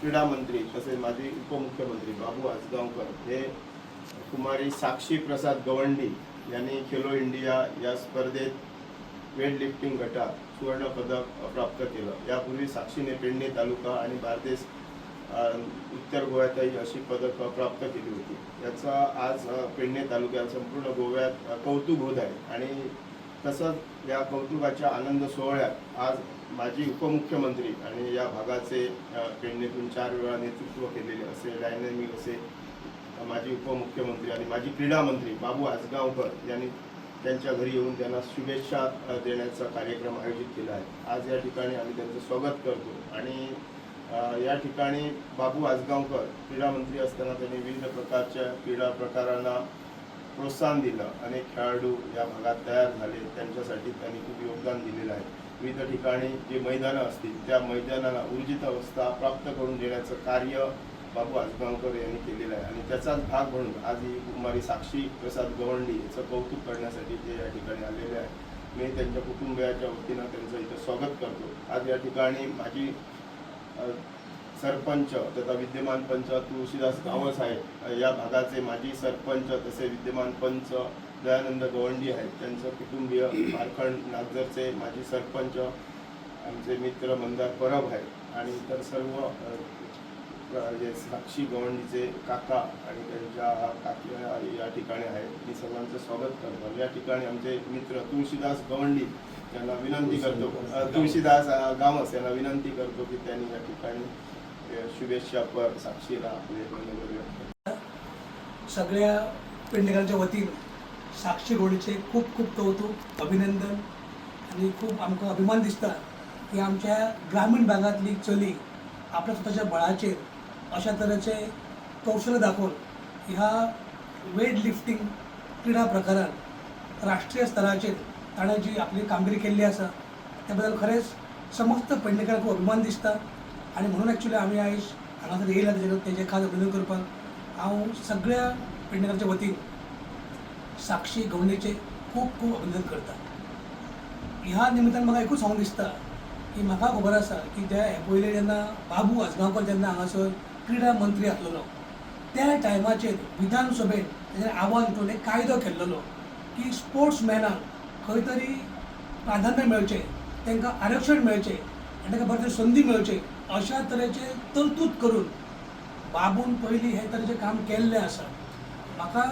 क्रीडा मंत्री तसेच माजी उपमुख्यमंत्री बाबू आजगावकर हे कुमारी साक्षी प्रसाद गवंडी यांनी खेलो इंडिया या स्पर्धेत वेट लिफ्टिंग गटात सुवर्णपदक प्राप्त केलं. यापूर्वी साक्षीने पेडणे तालुका आणि बार्देस, उत्तर गोव्यातही अशी पदकं प्राप्त केली होती. याचा आज पेडणे तालुक्यात, संपूर्ण गोव्यात कौतुक होत आहे आणि तसंच या कौतुकाच्या आनंद सोहळ्यात आज माजी उपमुख्यमंत्री आणि या भागाचे पेडणेतून चार वेळा नेतृत्व केलेले असे डायनॅमिक असे माजी उपमुख्यमंत्री आणि माजी क्रीडा मंत्री बाबू आजगावकर यांनी त्यांच्या घरी येऊन त्यांना शुभेच्छा देण्याचा कार्यक्रम आयोजित केला आहे. आज या ठिकाणी आम्ही त्यांचं स्वागत करतो आणि या ठिकाणी बाबू आजगावकर क्रीडा मंत्री असताना त्यांनी विविध प्रकारच्या क्रीडा प्रकारांना प्रोत्साहन दिलं. अनेक खेळाडू या भागात तयार झाले, त्यांच्यासाठी त्यांनी खूप योगदान दिलेलं आहे. विविध ठिकाणी जे मैदानं असतील, त्या मैदानाला ऊर्जित अवस्था प्राप्त करून देण्याचं कार्य बाबू आजगावकर यांनी केलेलं आहे आणि त्याचाच भाग म्हणून आज ही कुमारी साक्षी प्रसाद गवंडी याचं कौतुक करण्यासाठी ते या ठिकाणी आलेले आहे. मी त्यांच्या कुटुंबियाच्या वतीनं त्यांचं इथं स्वागत करतो. आज या ठिकाणी माजी सरपंच तथा विद्यमान पंच तुळशीदास गावस आहेत, या भागाचे माजी सरपंच तसे विद्यमान पंच दयानंद गवंडी आहेत, त्यांचं कुटुंबीय, मारखंड नागझरचे माजी सरपंच आमचे मित्र मंदार परब आहेत आणि इतर सर्व जे साक्षी गवंडीचे काका आणि त्यांच्या काकी या ठिकाणी आहेत. मी सर्वांचं स्वागत करतो. या ठिकाणी आमचे मित्र तुळशीदास गवंडी यांना विनंती करतो, तुळशीदास गावस यांना विनंती करतो की त्यांनी या ठिकाणी शुभेच्छा पर साक्षीला आपले मनोगत व्यक्त करावे. सगळ्या पेडणेकरांच्या वतीन साक्षी गवंडीचे खूप खूप कौतुक, अभिनंदन आणि खूप आमकां अभिमान दिसता की आमच्या ग्रामीण भागांतली चली आपल्या स्वताच्या बळाचेर अशा तरेचे कौशल्य दाखोवन ह्या वेट लिफ्टींग क्रिडा प्रकारान राष्ट्रीय स्तराचेर ताणें जी आपली कामगिरी केल्ली आसा, त्या बद्दल खरेंच समस्त पेडणेकरांक खूब अभिमान दिसता. आनी म्हणून एक्चुली आमी आयज हांगासर येयला तेजें खास अभिनंदन करपाक. हांव सगळ्या पेडणेकरांच्या वतीन साक्षी गवंडेचे खूब खूब अभिनंदन करता. ह्या निमित्तान म्हाका एकूच सांगूंक दिसता की म्हाका खबर आसा की जे हे पयले जेन्ना बाबू आजगांवकर जेन्ना हांगासर क्रिडा मंत्री आसलेलो, त्या टायमाचेर विधानसभेन तेजेर आवाज उठोवन एक कायदो केल्लेलो की स्पोर्ट्स मॅनाक खंय तरी प्राधान्य मेळचें, तांकां आरक्षण मेळचें आनी तांकां बरे तरेन संदी मेळची. अशा तरेचे तरतूद करून बाबून पयलीं हे तरेचें काम केल्लें आसा. म्हाका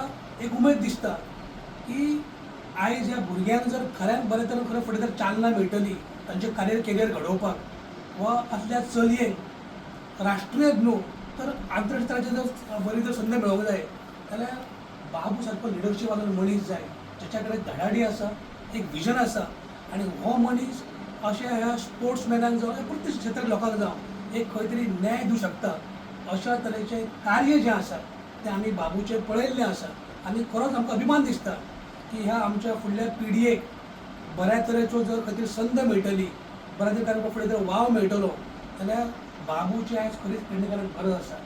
एक उमेद दिसता की आयज ह्या भुरग्यांक जर खऱ्यान बरे तरेन खरें फुडें जर चालना मेळटली तांचें करियर घडोवपाक वा असल्या चलयेक राष्ट्रीय न्हू तर आंतरराष्ट्रीय स्तराचेर जर बरी जर संद मेळोंक जाय जाल्यार बाबू सारको लिडरशीप आसलेलो मनीस जाय, जेच्या कडेन धडाडी आसा, एक विजन आसा. आनी हो मनीस अशे ह्या स्पोर्ट्समॅनांक जावं, प्रत्येक क्षेत्रांत लोकांक जावं, एक खंय तरी न्याय दिवं शकता. अशा तरेचें कार्य जें आसा तें आमी बाबूचें पळयल्लें आसा आनी खरोच आमकां अभिमान दिसता की ह्या आमच्या फुडल्या पिढयेक बऱ्या तरेचो जर खंय तरी संद मेळटली, बऱ्या तरेन फुडें जर वाव मेळटलो जाल्यार बाबूची आयज खरीच पेडणेकरांक गरज आसा.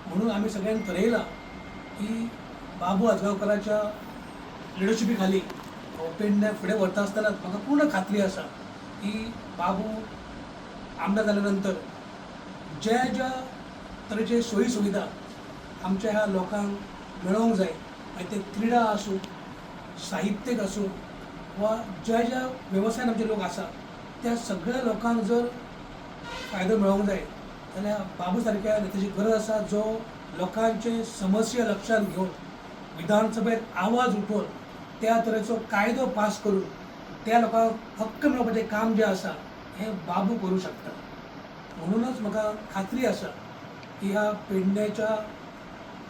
म्हणून आमी सगळ्यांनी थरयलां की बाबू आजगांवकराच्या लिडरशिपी खाली पेडणे फुडें व्हरता आसतना म्हाका पूर्ण खात्री आसा की बाबू आमदार जाल्या नंतर ज्या ज्या तरेचे सोयी सुविधा आमच्या ह्या लोकांक मेळोंक जाय, मागीर ते क्रिडा आसूं, साहित्यीक आसूं वा ज्या ज्या वेवसायान आमचे लोक आसा, त्या सगळ्या लोकांक जर फायदो मेळोंक जाय जाल्यार बाबू सारक्या नेत्याची गरज आसा, जो लोकांचे समस्या लक्षांत घेवन विधानसभेत आवाज उठोवन त्या तरेचो कायदो पास करून त्या लोकांक हक्क मेळोवपाचें काम जें आसा हें बाबू करूं शकता. म्हणूनच म्हाका खात्री आसा की ह्या पेडण्याच्या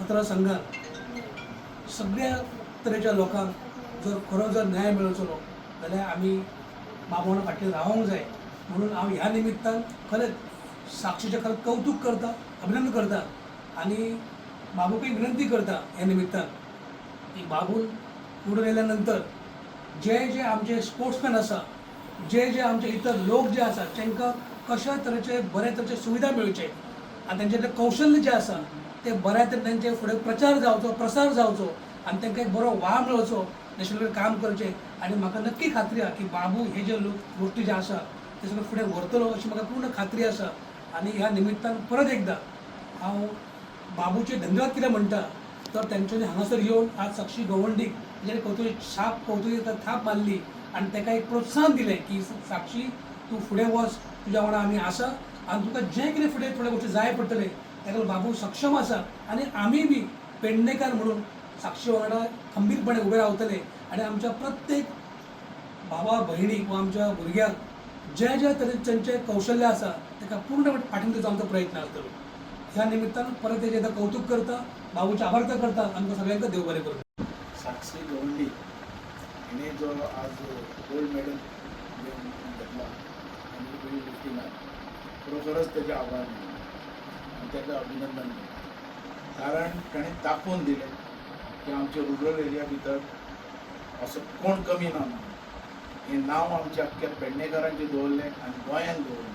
मतदारसंघात सगळ्या तरेच्या लोकांक जर खरो जर न्याय मेळचलो जाल्यार आमी बाबा फाटल्यान रावोंक जाय. म्हणून हांव ह्या निमित्तान खरेंच साक्षीचें खरें कौतूक करता, अभिनंदन करता आनी बाबूकय विनंती करता ह्या निमित्तान की बाबून फुडें येयल्या नंतर जे जे आमचे स्पोर्ट्समॅन आसा, जे जे आमचे इतर लोक जे आसा, तांकां कशा तरेचे बऱ्या तरेचे सुविधा मेळचे आनी तेंचे ते कौशल्य जें आसा ते बऱ्या तरेन तेंचे फुडें प्रचार जावचो, प्रसार जावचो आनी तांकां एक बरो वाव मेळचो नॅशनल काम करचें. आनी म्हाका नक्की खात्री आहा की बाबू हे जे लोक गोश्टी जे आसा ते सगळे फुडें व्हरतलो अशी म्हाका पूर्ण खात्री आसा. आनी ह्या निमित्तान परत एकदां हांव बाबूचे धन्यवाद कित्याक म्हणटा तर तेंच्यांनी हांगासर येवन आज साक्षी गवंडीक तेजेर कौतुक शाप कौतुक थाप मारली आनी ताका एक प्रोत्साहन दिलें की साक्षी तूं फुडें वच, तुज्या वांगडा आमी आसा आनी तुका जें कितें फुडें थोड्यो गोश्टी जाय पडटले ताका बाबू सक्षम आसा आनी आमी बी पेडणेकार म्हणून साक्षी वांगडा खंबीरपणे उबे रावतले आनी आमच्या प्रत्येक भावा भयणीक वा आमच्या भुरग्यांक ज्या ज्या तरेन तांचें कौशल्य आसा ताका पूर्ण पाठिंबो दिवचो आमचो प्रयत्न आसतलो. ह्या निमित्तान परत एकदां कौतूक करता, बाबूचे आभार करता. आमकां सगळ्यांक देव बरें करूं. साक्षी गवंडी हिणे जो आज गोल्ड मेडल घेतला आनी वेट लिफ्टिंगाक, खरोखरच तेजे आभार मानता आनी ताका अभिनंदन करता, कारण ताणें दाखोवन दिलें की आमच्या रुरल एरिया भितर असो कोण कमी ना म्हणून. हें नांव आमच्या अख्ख्या पेडणेकारांचें दवरलें आनी गोंयान दवरलें.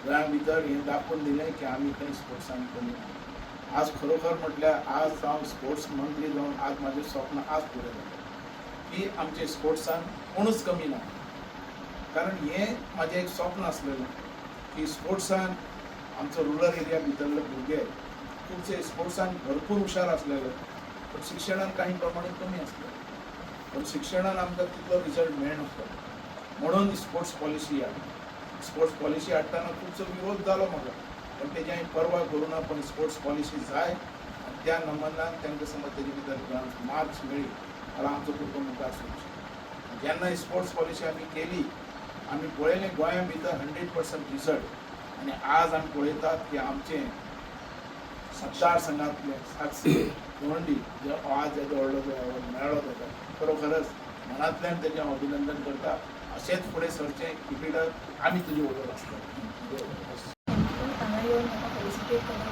गोंया भितर हें दाखोवन दिलें की आमी खंय स्पोर्ट्सान कमी ना. आज खरोखर म्हटल्यार आज हांव स्पोर्ट्स मंत्री जावन आज म्हाजें स्वप्न आज पुरें जालें की आमचे स्पोर्ट्सान कोणूच कमी ना. कारण हें म्हाजें एक स्वप्न आसलेलें की स्पोर्ट्सान आमचो रुरल एरिया भितरले भुरगे खुबशे स्पोर्ट्सान भरपूर हुशार आसलेले, पण शिक्षणान काही प्रमाणे कमी आसलेले. पण शिक्षणान आमकां तितलो रिजल्ट मेळनासलो म्हणून स्पोर्ट्स पॉलिसी हाडली. स्पोर्ट्स पॉलिसी हाडटना खुबसो विरोध जालो म्हाका, पण तेजी हांवें पर्वा करूं ना. पण स्पोर्ट्स पॉलिसी जाय आनी त्या नंबरान तांकां समज तेजे भितर मार्क्स मेळ्ळी जाल्यार आमचो भुरगो मुखार सरचो. जेन्ना स्पोर्ट्स पॉलिसी आमी केली, आमी पळयलें गोंया भितर 100% रिजल्ट. आनी आज आमी पळयतात की आमचें मतदारसंघातले साक्षी गवंडी जे आज येदो व्हडलो जो अवॉर्ड मेळ्ळो ताका खरोखरच मनांतल्यान तेजें हांव अभिनंदन करता. अशेंच फुडें सरचें, किपिडर, आमी तुजे बरोबर आसतले. Thank you, हांगा येवन म्हाका फेलिसिटेट केलें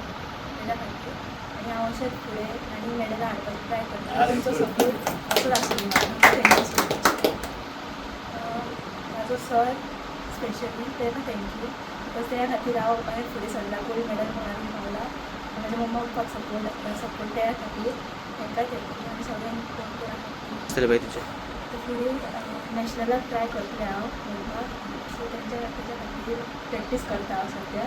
तेज्या खातीर. आनी हांव अशेंच फुडें आनी मेडलां हाडपाची ट्राय करतलें. तुमचो सपोर्ट असोच आसूं म्हाका. Thank you so much. म्हाजो सर स्पेशली तेका thank you, because तेज्या खातीर हांव हांवें फुडें सरलां, गोल्ड मेडल म्हणून पावलां. म्हाज्या मम्मा पप्पाक सपोर्ट सपोर्ट तेज्या खातीर तांकांय thank you. आनी सगळ्यांक कोण कोण आहा. आसतलें बाय तुजें. तर फुडें नॅशनलाक ट्राय करतलें हांव खेळपाक, सो तेंच्या तेज्या खातीर प्रॅक्टीस करता हांव सद्या.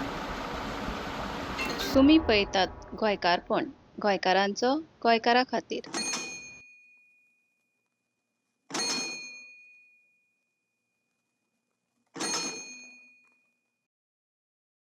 तुमी पळयतात गोंयकारपण, गोंयकारांचो गोंयकारा खातीर.